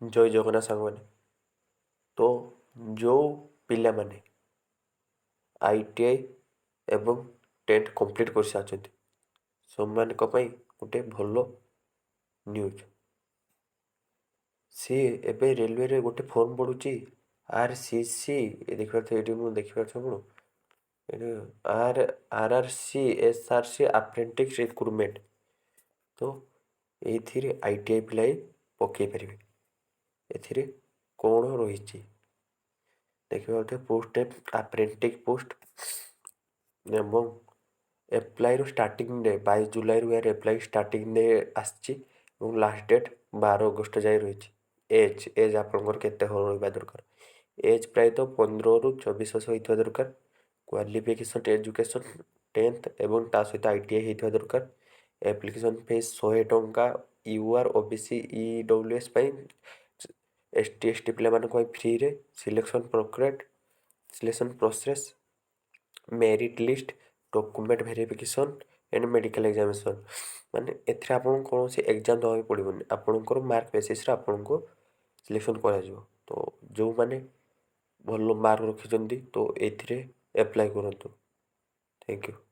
ଜୟ ଜଗନ୍ନାଥ ସାଙ୍ଗମାନେ। ତ ଯେଉଁ ପିଲାମାନେ ଆଇଟିଆଇ ଏବଂ ଟେନ୍ଥ କମ୍ପ୍ଲିଟ୍ କରିସାରିଛନ୍ତି, ସେମାନଙ୍କ ପାଇଁ ଗୋଟେ ଭଲ ନ୍ୟୁଜ୍। ସିଏ ଏବେ ରେଲୱେରେ ଗୋଟେ ଫର୍ମ ପଡ଼ୁଛି, ଆର୍ସିସି। ଦେଖିପାରୁଥିବେ ଏଇଠି, ମୁଁ ଦେଖିପାରୁଛି ଆପଣ ଏଠି ଆର୍ଆର୍ସି ଏସ୍ଆର୍ସି ଆପ୍ରେଣ୍ଟିସ୍ ରିକ୍ରୁଟମେଣ୍ଟ। ତ ଏଇଥିରେ ଆଇଟିଆଇ ପିଲା ପକାଇ ପାରିବେ। ଏଥିରେ କ'ଣ ରହିଛି ଦେଖିପାରୁଥିବେ, ପୋଷ୍ଟ ଆପ୍ରେଣ୍ଟିସ୍ ପୋଷ୍ଟ ଏବଂ ଆପ୍ଲାଇର ଷ୍ଟାର୍ଟିଂ ଡେ 22 ଜୁଲାଇରୁ ଏହାର ଆପ୍ଲାଇ ଷ୍ଟାର୍ଟିଂ ଡେ ଆସିଛି ଏବଂ ଲାଷ୍ଟ ଡେଟ୍ 12 ଅଗଷ୍ଟ ଯାଏ ରହିଛି। ଏଜ୍ ଆପଣଙ୍କର କେତେ ରହିବା ଦରକାର? ଏଜ୍ ପ୍ରାୟତଃ 15ରୁ 24 ବର୍ଷ ହେଇଥିବା ଦରକାର। କ୍ୱାଲିଫିକେସନ୍ ଏଜୁକେସନ୍ ଟେନ୍ଥ ଏବଂ ତା ସହିତ ଆଇଟିଆଇ ହେଇଥିବା ଦରକାର। ଆପ୍ଲିକେସନ୍ ଫିସ୍ 100 ଟଙ୍କା ୟୁଆର୍, ଓବିସି, ଇଡବ୍ଲ୍ୟୁଏସ୍ ପାଇଁ। ଏସ୍ ଟି, ଏସ୍ ଟି ପିଲାମାନଙ୍କ ପାଇଁ ଫ୍ରିରେ। ସିଲେକ୍ସନ୍ ପ୍ରକ୍ରେଟ୍ selection process, merit list, document verification and medical examination। ମାନେ ଏଥିରେ ଆପଣଙ୍କୁ କୌଣସି ଏକ୍ଜାମ୍ ଦେବାକୁ ପଡ଼ିବନି, ଆପଣଙ୍କର ମାର୍କ ବେସିସ୍ରେ ଆପଣଙ୍କୁ ସିଲେକ୍ସନ୍ କରାଯିବ। ତ ଯେଉଁମାନେ ଭଲ ମାର୍କ ରଖିଛନ୍ତି, ତ ଏଇଥିରେ ଆପ୍ଲାଏ କରନ୍ତୁ। Thank you.